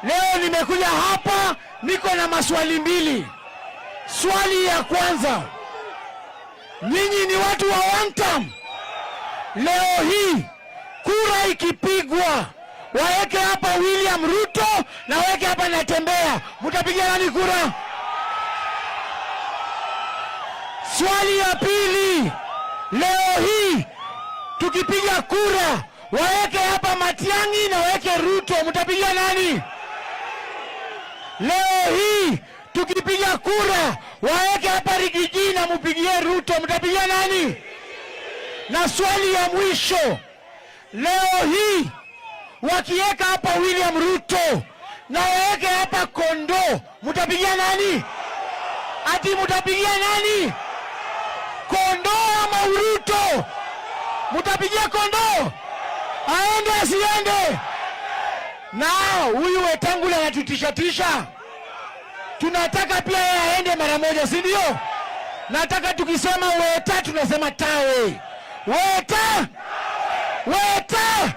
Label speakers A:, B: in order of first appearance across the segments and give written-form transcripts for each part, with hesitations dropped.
A: Leo nimekuja hapa, niko na maswali mbili. Swali ya kwanza, nyinyi ni watu wa one term. Leo hii kura ikipigwa, waeke hapa William Ruto na waeke hapa Natembeya, mtapiga nani kura? Swali ya pili, leo hii tukipiga kura waeke hapa Matiang'i na waeke Ruto, mtapiga nani? Leo hii tukipiga kura waeke hapa Riggy G na mupigie Ruto, mtapiga nani? Na swali ya mwisho, leo hii wakiweka hapa William Ruto na waeke hapa Kondo, mtapigia nani? Ati mtapigia nani? Kondo ama Ruto? Mtapigia Kondo? Aende asiende? Na huyu Wetangula anatutishatisha, tunataka pia yeye aende mara moja, si ndio? Nataka tukisema Weta tunasema tawe. Weta, Weta,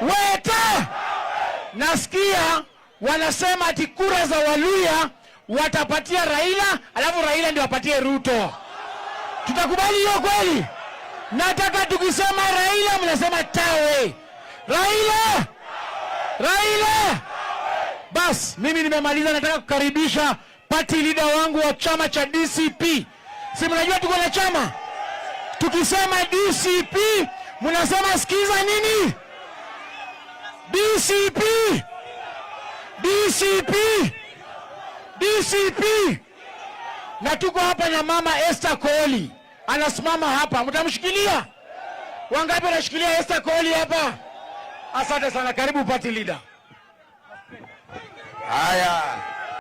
A: Weta. Nasikia wanasema ati kura za Waluya watapatia Raila, alafu Raila ndio apatie Ruto. Tutakubali hiyo kweli? Nataka tukisema Raila mnasema tawe. Raila, Raila. Bas, mimi nimemaliza. Nataka kukaribisha party leader wangu wa chama cha DCP. Si mnajua tuko na chama? Tukisema DCP mnasema sikiza nini? DCP, DCP, DCP. Na tuko hapa na mama Esther Kooli anasimama hapa, mtamshikilia? Wangapi wanashikilia Esther Kooli hapa? Asante sana, karibu party leader.
B: Haya.